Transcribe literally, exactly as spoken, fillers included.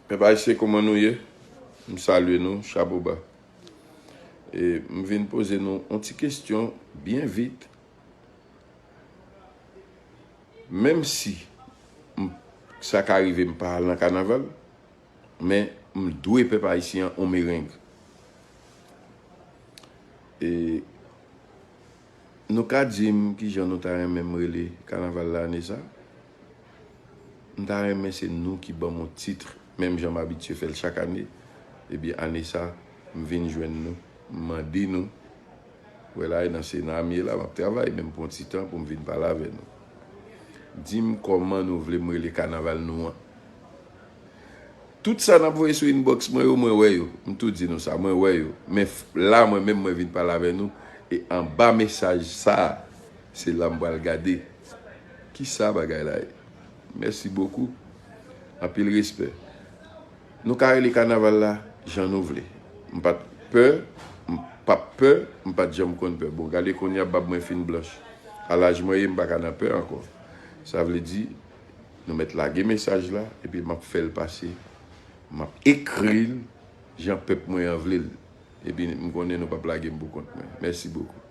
Pèp ayisyen, kòman nou ye? M salye nou, chapo ba. E m vin poze nou yon ti kesyon byen vit. Menm si m, sa ka rive m pa al nan kanaval, men m dwe pèp ayisyen an yon mereng. E nou ka di m kijan nou ta renmen m rele kanaval la ane sa? M ta renmen se nou ki ban m yon tit, menm jan m abitye fè l chak ane. Ebyen, ane sa, m vin jwenn nou, m mande nou. Wè la, e nan Sena m ye la, m ap travay, men m pran ti tan pou m vin pale avè nou. Di m kòman nou vle m rele kanaval nou an. Tout sa n ap voye sou inbox mwen yo, mwen wè yo. M tou di nou sa, mwen wè yo. Men f- la, mwen menm, mwen vin pale avè nou. E anba mesaj sa, se la m pral gade. Ki sa bagay la ye? Mèsi bokou. Anpil respè. Nou ka rele kanaval la jan nou vle. M pa t pè, m p ap pè, m pa t janm konn pè. Bon, gade kounye a bab mwen fin blanch. A laj mwen ye, m pa ka nan pè ankò. Sa vle di, nou mèt lage mesaj la, epi m ap fè l pase. M ap ekri l jan pèp mwen an vle l. Epi m konnen nou p ap lage m pou kont mwen. Mèsi bokou.